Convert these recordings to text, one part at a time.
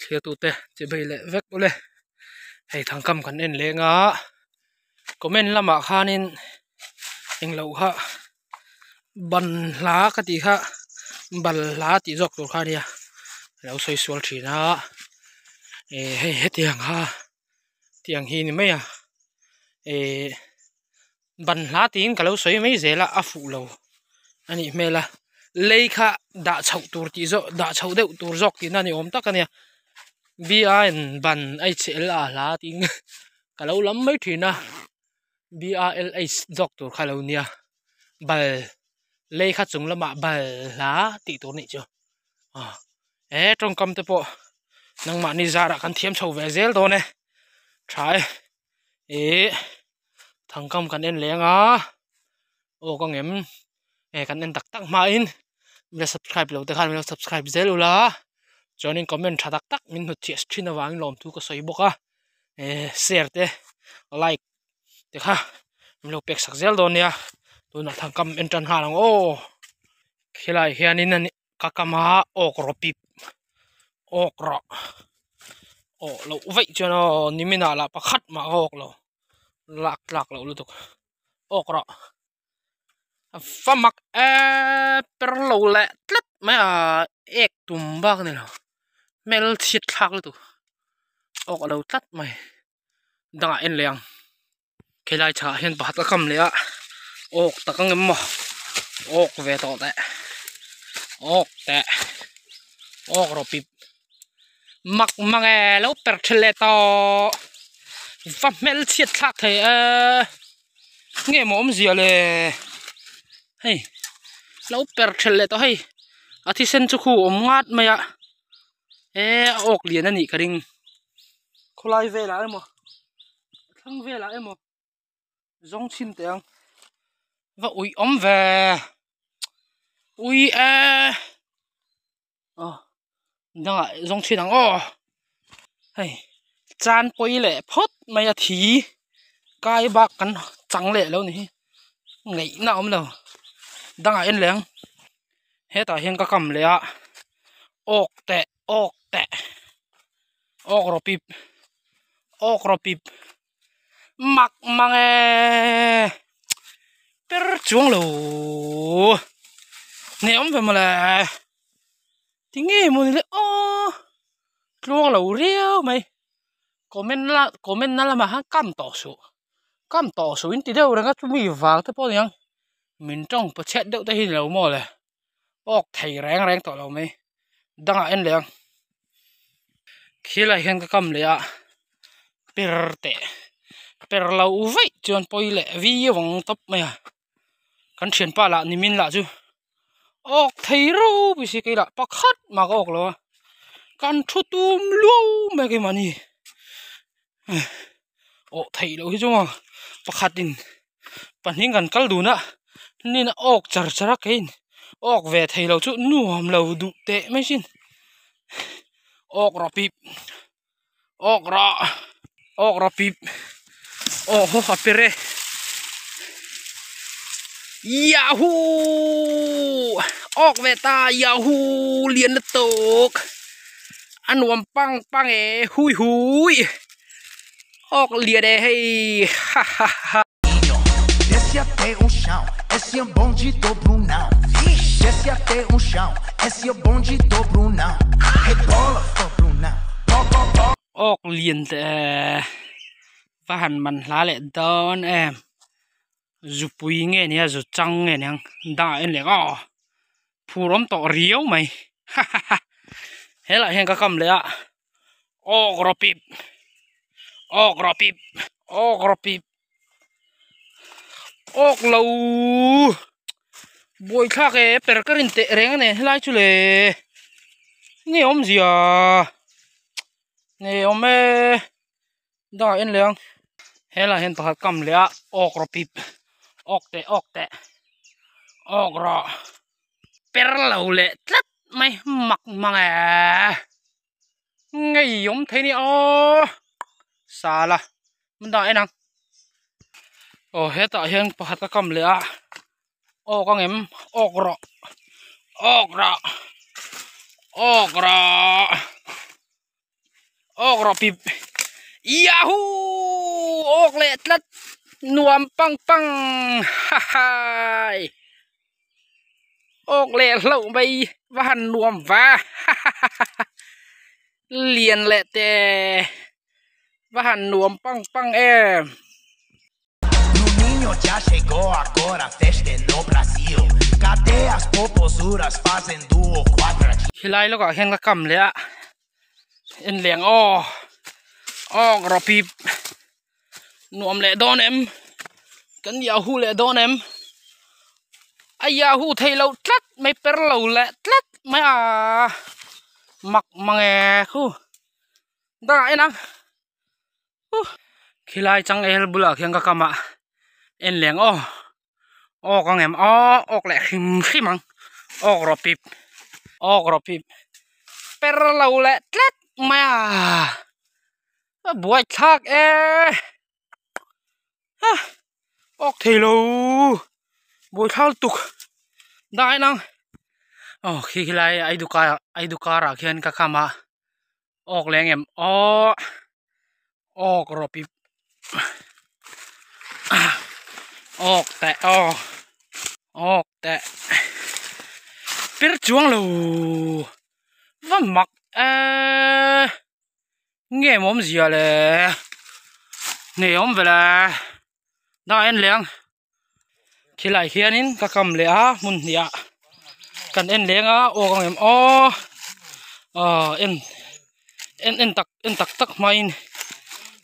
Thliatute chibei leh vek ule hei thangkam kan en leng a comment lamah khanin englo kha ban hla ka tih kha bal hla tih zawk tur kha ania alo sawi sual thin a eh hei hetiang kha tiang hi ni mai a eh ban hla tiin ka lo sawi mai zel a a fuh lo a nih hmel a lei kha dah chhoh tur tih zawk dah chhoh deuh tur zawk tihna ni awm tak a nia b a n ban h l a hla tiin ka lo lam mai thin a b a l h zawk tur kha lo nia bal lei kha chung lamah bal hla tih tur a nih chu ah he tawngkam te pawh nangmahni zarah kan thiam chho ve zel dawn e tha e ih thangkam kan en leng a aw ka ngem e kan en tak tak hmain mila subscribe lo te khan mila subscribe zel ula chuanin comment tha tak tak min hnut chhiah thin avangin lawmthu ka sawi bawk a e share te like te kha min lo pek sak zel dawn nia tunah thangkam en tan nghal ang aw khilai hianin ani ka kam a awk rawh pip awk rawh awh loh vaih chuan aw nimin ah lah pakhat mah ka awk lo lak tlak loh lutuk awk rawh a fa mak eee per lo leh tlat mai a ek tum bak a ni lo hmel chhiat thlak lutuk awk a lo tlat mai dangah en leh ang. Helai chhah hian pakhat ka kam leh a awk tak ang em maw awk ve tawh teh awk teh awk rawh pip mak mang e lo per thelh leh tawh va hmel chhiat thlak thei e nge maw awmzia le hei lo per thelh leh tawh hei a thisen chu khu awm ngat mai a e a awk lian a nih ka ring khawlai velah emaw. Thlang velah emaw zawng chhin teh ang va ui awm ve ui e aw dangah zawng chhin ang aw hei chan pawi leh phawt mai a thi kai bak kan chang leh lo ni hi ngaihna a awm lo dangah en leh ang hetah hian ka kam leh a awk teh awk teh. Awk rawh pip awk rawh pip mak mang e per chuang lo nge awm ve mawle tinge maw ni le aw tluang lo riau mai comment la comment na lamah khan kam tawh suh kam tawh suh in ti deuh reng a chumi vang te pawh a ni ang min tawng pa chhiat deuh te hi ni lo maw le. Awk thei reng reng tawh lo mai dangah en leh ang khilai hian ka kam leh a per teh per lo vaih chuan pawi leh viau ang tawp mai a kan thianpa lah nimin lah chu awk thei ropui si kei lah pakhat mah ka awk lo a kan thu tum luau mai keimahni awh theih loh hi chu maw pakhatin pahnih kan kal dun a nin a awk char char a keiin awk ve thei lo chu nuam lo duh teh mai sin awk rawh pip awk rawh awk rawh pip aw haw a per e yahoo awk ve ta yahoo lian lutuk. A nuam pang pang e hui hui awk lian e hei ha ha ha. Desce até o chão, esse é o bonde do Brunão. Desce até o chão, esse é o bonde do Brunão. Rebola pro Brunão, bo bo bo. Awk lian teh e va han man hla leh dawn em zupui nge nia zu chang nge niang dangah en leh aw. Phur awm tawh riau mai ha ha ha helaiah hian ka kam leh a awk rawh pip awk rawh pip awk rawh pip awk lo buaithlak e per ka rin teh reng a ni helai chu le nge awmzia nge awm e dangah en leh ang helaiah hian pakhat kam leh a awk rawh pip awk teh awk teh awk rawh per lo leh tlat mai mak mang e ngei awm thei ni aw sala hmun dangah en ang aw hetah hian pakhat ka kam leh a awk ang em awk rawh awk rawh awk rawh. Awk rawh pip. Yahoo! Awk leh tlat nuam pang pang hahai. Awk leh hlauh mai va han nuam va hahaha. Lian leh te va han nuam pang pang em. Bruninho já chegou agora festa é no Brasil Cadê as popozuras fazendo o quadradinho Khilai lawkah hian ka kam leh a en leng aw awk rawh pip nuam leh dawn em kan yahoo leh dawn em a yahoo theih loh tlat mai per lo leh tlat mai a mak mang e khu dangah en ang. Khilai changel bulah khian ka kam a en leng aw awk ang em aw awk leh hrim hrim ang awk rawh pip awk rawh pip per lo leh tlat mai a a buai thlak e a awk thei lo buai thlak lutuk dai nang aw khi khilai ai dukarah khian ka kam a. Awk leng em aw awk rawh pip awk teh aw awk teh pir chuang lo va mak eee nge mawm zia le nei awm ve le dangah en leng khilai hianin ka kam leh a hmun hnih ah kan en leng a awk ang em aw ah en en en tak en tak tak hmain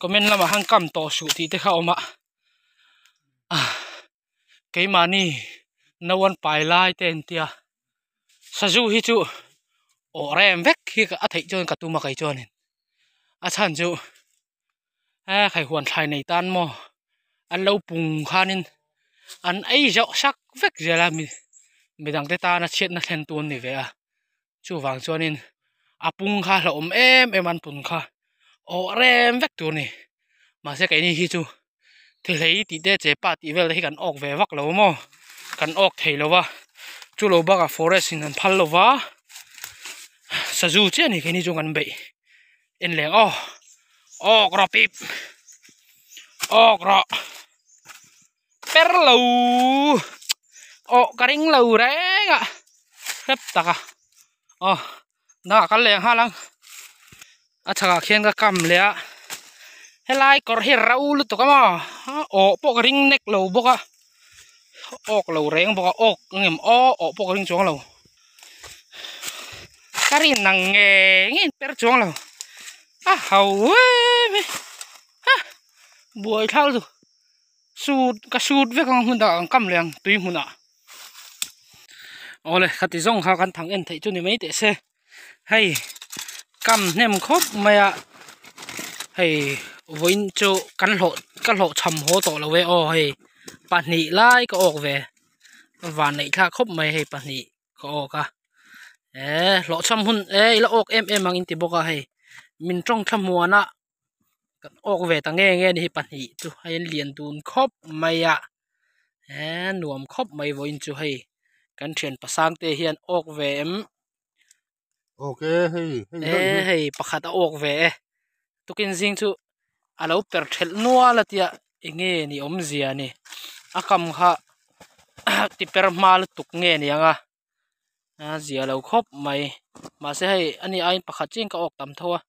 comment lamah khan kam tawh suh tih te kha a awm a ah keimahni no an pai lai te an tia sazu hi chu awh rem vek hi a theih chuan ka tum a kei chuanin a chhan chu. E khaihuan thlai nei tan maw an lo pung khanin an ei zawh sak vek zel a mi midang te tana chhiatna thlen tu an ni ve a chuvang chuanin a pung kha hlauhawm em em an pun kha awh rem vek tur a ni mahse keini hi chu thihlei tih te chepa tih vel te hi kan awk ve vak lo maw kan awk thei lo va chu lo bakah forest in an phal lo va sazu chiah a ni keini chu kan beih. En leng aw awk rawh pip awk rawh per lo awh ka ring lo reng a hrep tak a aw dangah kal leh nghal ang a chhakah khian ka kam leh a helai kawr hi ro lutuk a maw awh pawh ka ring nek lo bawk a awk lo reng bawk a awk ang em aw awh pawh ka ring chuang lo. Ka rin ang nge nge in per chuang lo a ho em e ha buai thlak lutuk sut ka sut vek ang hmun dangah kan kam leh ang tui hmunah awle khati zawng kha kan thang en theih chu ni mai teh se hei kam hnem khawp mai a hei vawiin chu kan hlawh ka hlawh cham haw tawh lo e aw hei pahnih lai ka awk ve van neih thlak khawp mai hei pahnih. Ka awk a eh hlawhchham hun eh ila awk em em ang in ti bawk a hei min tawng thla hmuan a kan awk ve ta nge nge a ni hi pahnih chu hei an lian dun khawp mai a eh nuam khawp mai vawiin chu hei kan thian pasang te hian awk ve em awk e hei hei eh hei pakhat a awk ve e tukin zing chu a lo per thelh nual a tia eng nge ni awmzia ni a kam kha ti per hma lutuk nge ni ang a a zia lo khawp mai mahse hei ani aiin pakhat chiah in ka awk tam tho a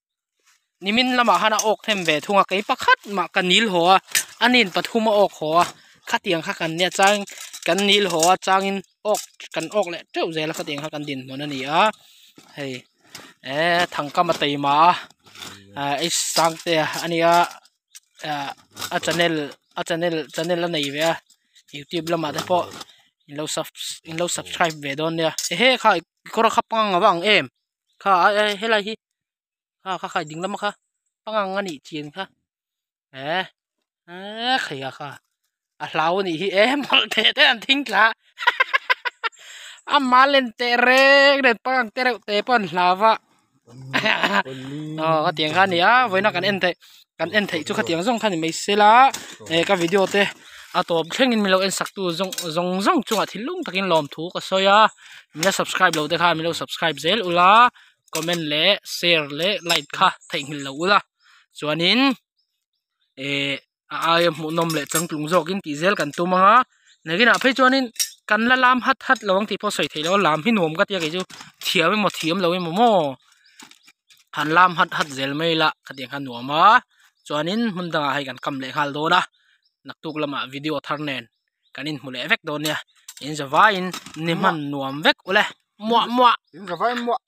nimin lamah khan a awk them ve thung a kei pakhat mah ka nil haw a ani'n pathum a awk haw a khatiang kha kan nia chang kan nil haw a changin awk kan awk leh teuh zel a khatiang kha kan dinhmun a ni a hei eh thangkam a teima a ah ei sang te a nia ah a channel a channel channel a nei ve a youtube lamah te pawh in lo sub in lo subscribe ve dawn nia ehe kha kawr kha pangang a va ang em kha a helai hi kha kha kha ding lama kha pangang a nih chian kha eh eh khaia kha a hlau a nih hi e mawlh teh te an thing tla a mal en teh reng nen pangang te reuh te pawh an hlau a aw khatiang kha a ni a vawiina kan en theih kan en theih chu khatiang zawng kha ni mai se la eh ka video te a tawp thlengin min lo en sak tu zawng zawng zawng chungah thil lung takin lawmthu ka sawi a min la subscribe lo te kha min lo subscribe zel ula. Comment leh share leh like kha theihnghilh lo ula. Chuanin eh a aia hmuhnawm leh changtlung zawkin tih zel kan tum ang a. Nakinah phei chuanin kan la lam hat hat lo ang tih pawh sawi theih loh a lam hi nuam ka tia kei chu thiam emaw thiam lo emaw maw han lam hat hat zel mai la khatiang kha nuam a. Chuanin hmun dangah hei kan kam leh nghal dawn a naktuk lamah video thar nen kan inhmu leh vek dawn nia in zavaiin ni hman nuam vek ule muah muah. In zavai muah.